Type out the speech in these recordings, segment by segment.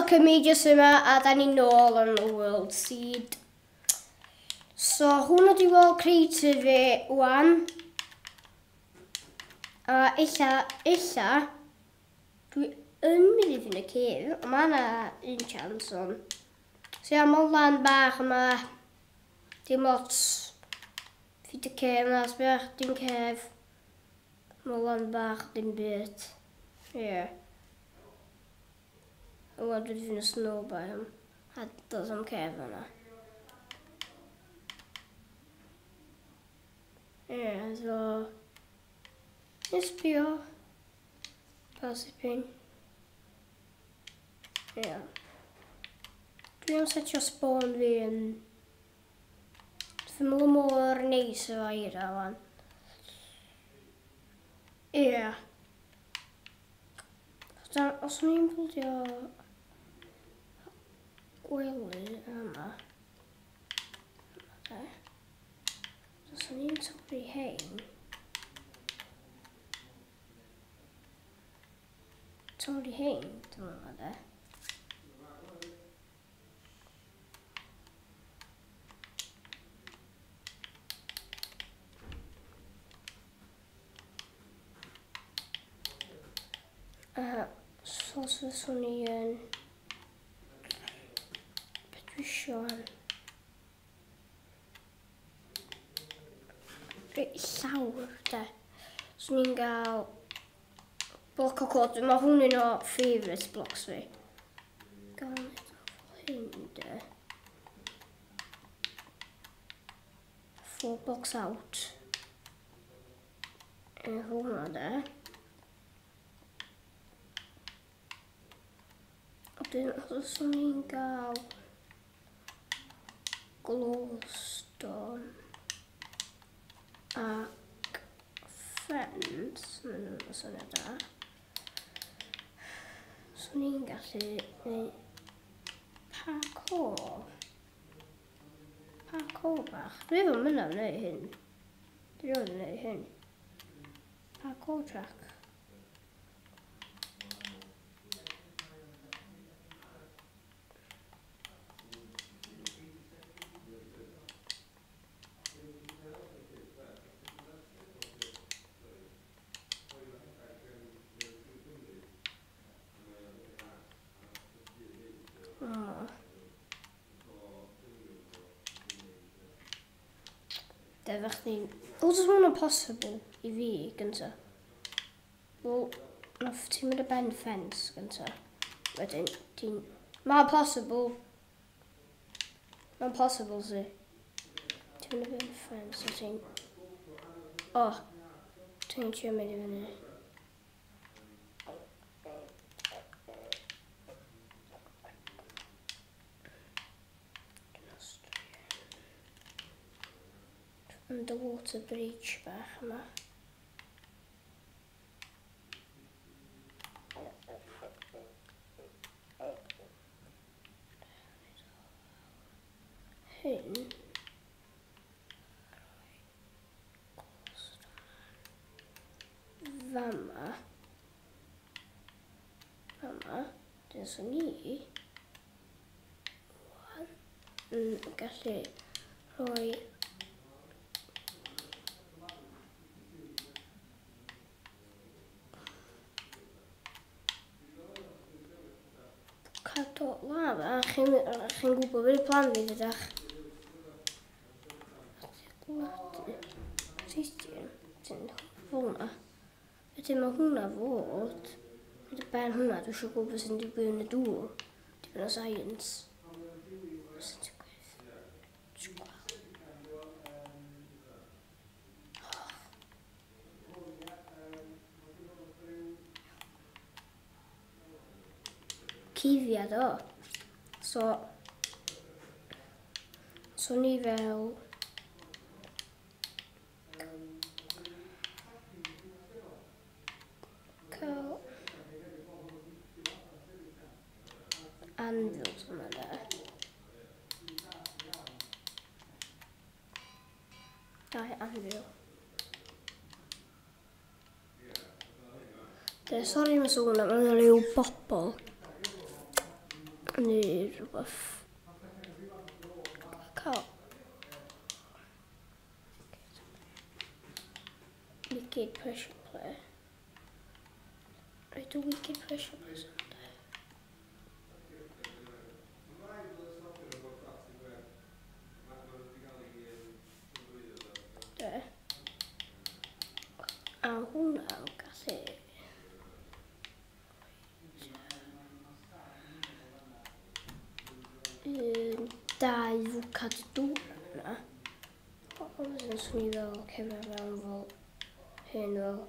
Soccer Media yma, a da ni nôl yn y World Seed. So, hwn ydi World Creative fi wan. A illa, dwi yn mynd i fynd y cave, ond mae yna un chance ond. So ia, mae'n lan bach yma. Dim ots. Ffit y cave yna, sbiach, dim cave. Mae'n lan bach, dim byd. Ie. Yeah. Wel, dwi wedi fynd y snow biome. A does am cave yna. Ie, yeah, so... Sbio. Pasipin. Ie. Yeah. Dwi am setio spawn fi yn... Dwi'n meddwl mor neis efo eira wan. Ie. Yeah. Os o'n i'n bildio gwely yma, os o'n i'n torri hein, dwi'n meddwl de. So os fyswn i yn... Be dwi isio wan? Reit llawr, de. Swn i'n gael bloc o cod. Mae hwn un o favourite blocks fi. Gael neud o fel hyn, de. 4 blocks out. Hwnna, de. Wedyn, os o'n i'n gael glowstone ac fence, mae'n nhw'n syniad da. Swn i'n gallu gwneud parkour. Parkour bach. Dwi efo mynadd wneud hyn. Dwi efo wneud hyn. Parkour track. Defach ni'n... O, does hwnna'n possible i fi gynta? Wel, nath ti'n mynd y ben ffens gynta. Wedyn, ti'n... Mae'n possible. Mae'n possible, si. Ti'n mynd y ben ffens, a ti'n... O, ti'n trio mynd i fyny. Underwater bridge bach yma. Hyn. Fama. Fama. Dyn swn i yn gallu rhoi cadw lava. Chi'n gwybod beth yw'r plan fi dydach? Ti'n fel yna. Wedyn mae hwnna fod. Wedyn ben hwnna, dwi eisiau gwybod sy'n digwydd yn y dŵr. Dipyn o science. Sy'n digwydd. Dwi'n gweld. Cuddiad o. So ni fel... Cael... Anvils yma de. Dau anvil. De, sori am y sŵn, mae yna rhyw bobl. Neu rhywbeth. Cael. Wicked pressure plate. Rhaid y wicked pressure plate. De. A hwnna'n gallu. Un, dau fwcad dŵr yna. Wedyn swn i fel cerdded mewn fel hyn fel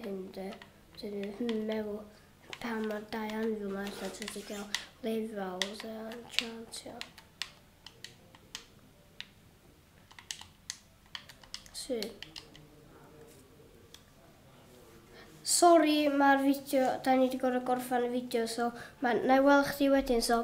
hyn de. Wedyn meddwl pam mae'r dau anvil yma ella dwi wedi cael lefels a enchantio. Sy. Sori, mae'r fideo, da ni wedi gorfod gorffan y fideo, so, ma, na i weld chdi wedyn, so.